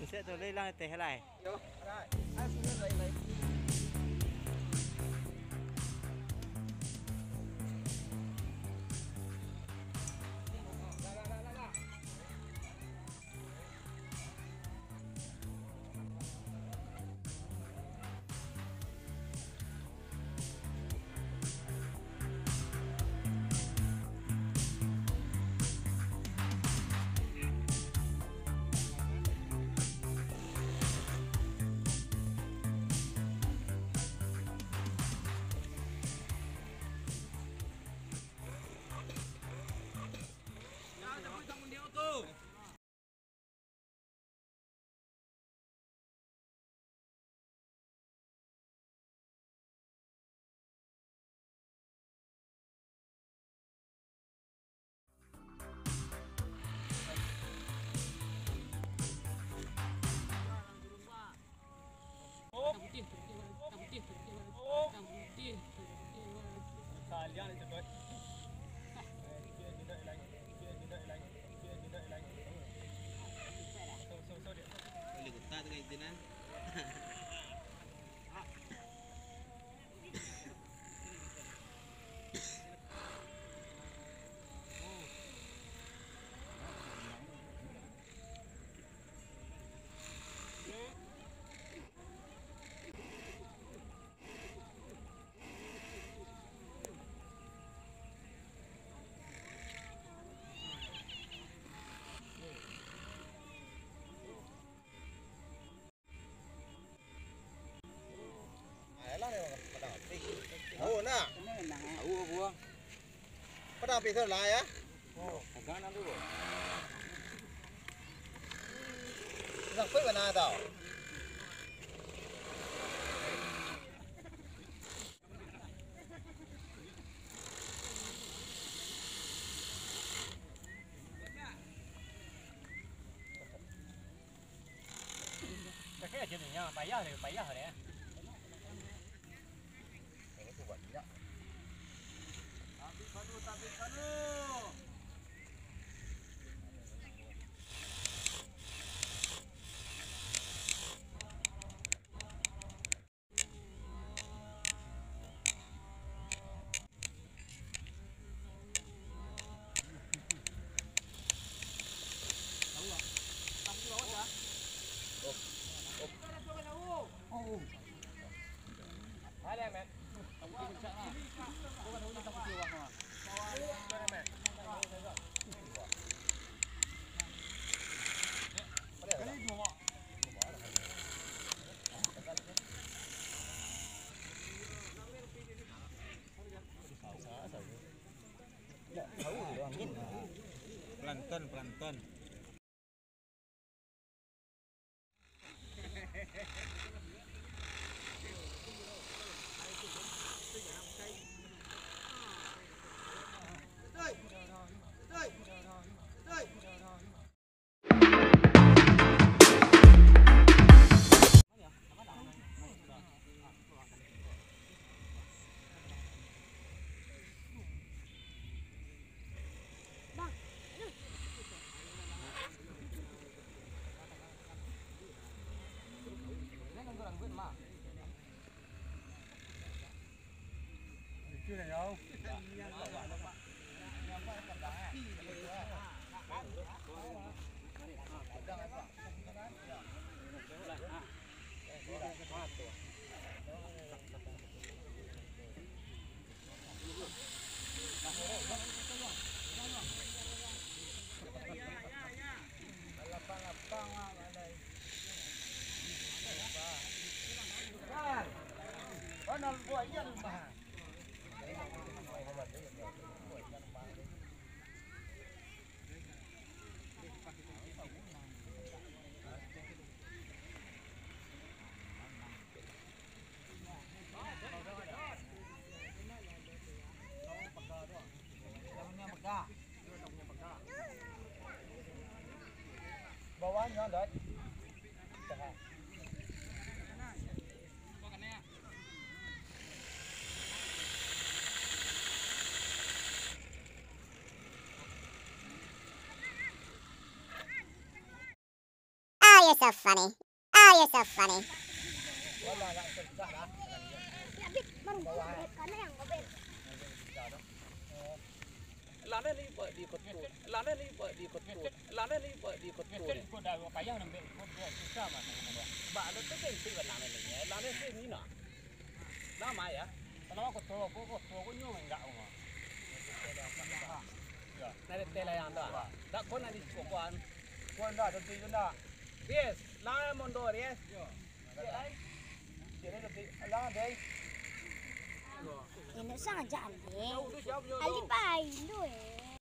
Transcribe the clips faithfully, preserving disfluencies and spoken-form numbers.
Bisa tu, lai lang teh lai. Oh, nak. Tahu apa, ah? Padang api tu lah, ya? Oh, dagang tu. Sampai mana tau? Payah deh, payah deh. Plankton, plankton. Bawahnyo, Dot. Oh, you're so funny. Oh, you're so funny. Lah, ni buat di kotor. Lah, ni buat di kotor. Lah, ni buat di kotor. Bak lo tu kan si warna ni. Lah, ni si ni nak. Nama ya? Kalau kotor, kotor, kotor, ko nyo enggak, ko. Ya. Dari tela yang dah. Tak kau nak di kokoan. Kau ndak, tentu itu ndak. Yes, lah mundur, yes. Inok sangaja, Aldi. Aldi pai lu, eh.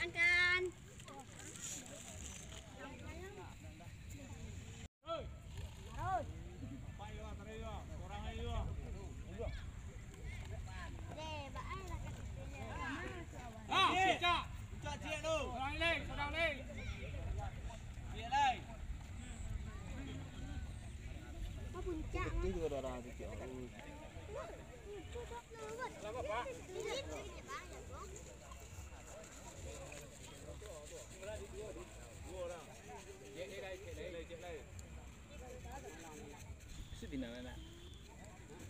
Angkan. Ah, cicak. Cicak ciek tu. Surang lai, surang lai. Ciek lai. Itu juga darah cicak.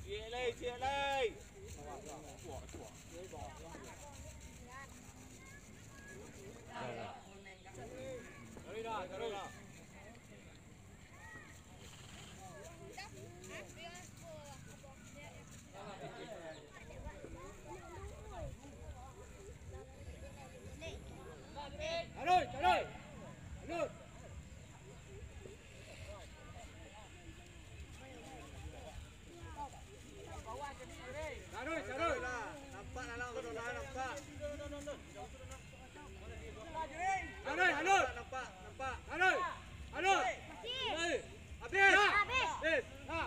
Ciek lai, ciek lai. Taruih dah, taruih dah. Taruih, taruih. Taruih. Taruih, taruih. Nampak dalam kono lah, nampak. Taruih, taruih. Nampak, nampak. Taruih, taruih. Habis. Habis. Habis. Ha.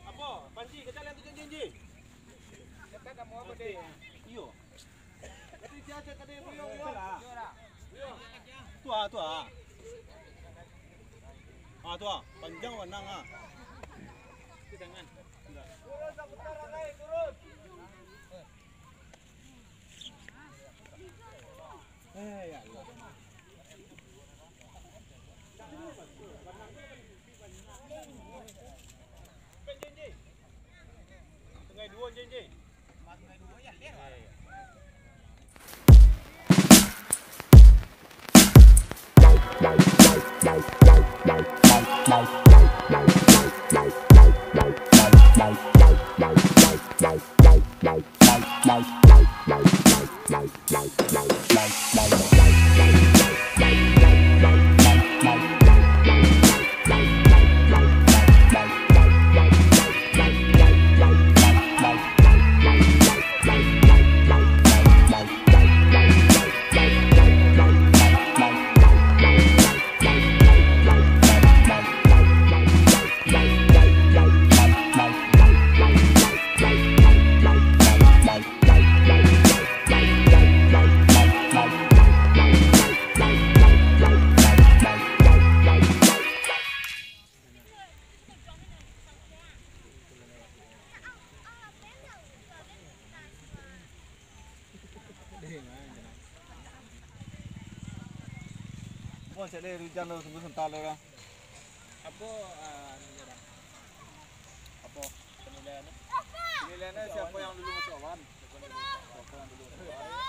Apo? Panji, kecek lihat tu, Ji, Ji. Iyo. Tu ah, tu ah. Ah, tu ah. Panjang wanang ah. Turun, saputar, turun. Eh, ya Allah. Tengah duo, Jin, Jin. Apo cak deh, hujan lo, sungguah santa lo lah. Apo, ah, anu je lah. Apo penilaian tu? Penilaiannya siapa yang dulu masuk awan? Siapa yang dulu masuk awan?